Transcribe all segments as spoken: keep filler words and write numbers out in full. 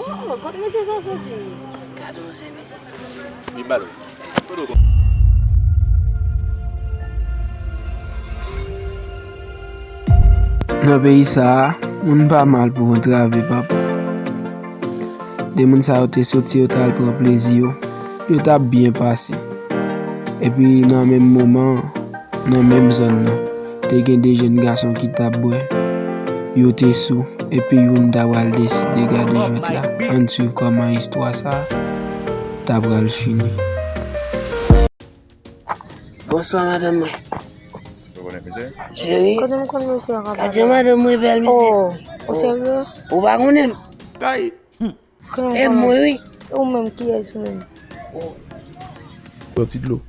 Oh, kot mesye sa soti? Gade yon se mesye. Li balo. Nan peyi sa a, moun pa mal pou antrave, papa. De moun sa yo te soti, yo t al pran plezi yo. Yo t ap byen pase. Epi nan menm moman an, nan menm zòn nan, te gen de jèn gason ki t ap bwè. Yo te sou, epi youn ta pral deside gade jwèt la. Ann swiv kòman istwa sa a ta pral fini. Bonswa, madanm mwen. Ou konnen misye? Cheri. Kote m konn mesye a ka pale? Gade jan madanm mwen bèl, mesye. Oh, ou serye? Ou pa konnen m? Kay. Kote m konnen? E mwen, wi. E ou menm, kiyès ou menm? Oh. Yon ti dlo.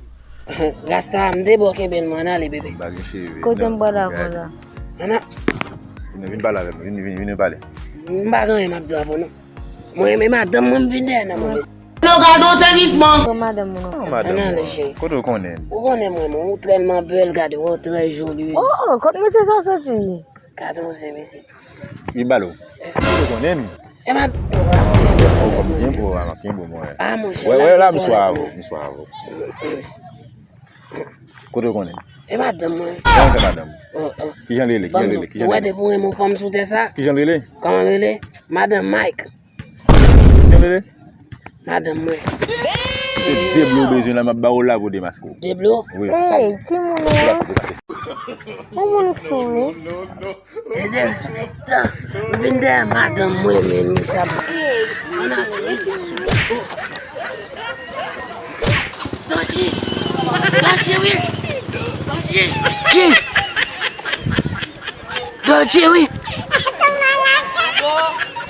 Rasta, m te ba w kenbe l, mwen ale, bebe. M pa gen cheve. Kote m pral avè w la? Ann a. Vin, vin pale avè m, vin, vin, vin pale. M pa gen anyen m ap di avè w, non. Mwen renmen madanm mwen, m vin dèyè nan mwen. Nou gade yon sezisman. Pran madanm ou non. Non, madanm mwen. Kote w konnen m? Ou konnen mwen, mwen, ou tèlman bèl, gade, ou trè joli. Oh, oh, kot mesye sa soti? Gade yon se mesye. Li balo. Kote w konnen m? E ma... Oh, kòm byen bo, a, byen bo, mwen. Ah, monchè. Wè, wè, la, m swa avè w, m swa avè w. Kote w konnen m? E madanm mwen. Kòman se madanm? Oh, oh. Kijan l rele? Kijan l rele? Kijan l rele? Ou wè depi w renmen yon fanm sou tè sa? Kijan l rele? Kòman l rele? Madanm Mike. Kijan l rele? Madanm mwen. Se de blo w bezwen la, m ap ba w la pou demaske w. De blo? Wi. Hey, timoun. Demaske, demaske. Yon moun sou wi. Ede m sou tan. M vin dèyè madanm mwen, men li sa. Ann ale, wi. Dodji! Dodji, wi! Dodji! Ki? Dodji, wi!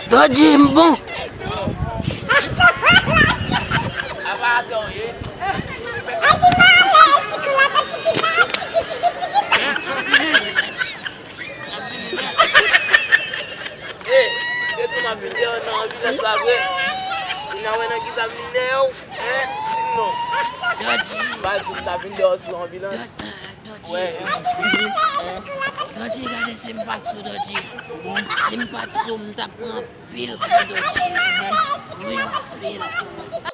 Dodji, m bon! Ey, kiyès ki ap vin dèyè w nan anbilans la vre? Ou nan wè nan kisa m vin dèyè w? Hein? Di m non. Dodji. Pa di m ta vin dèyè w sou anbilans. Dodji. Wè. Dodji, gade si m pa t sou Dodji. Si m pa t sou, m t ap pran anpil kou Dodji. Wi, anpil.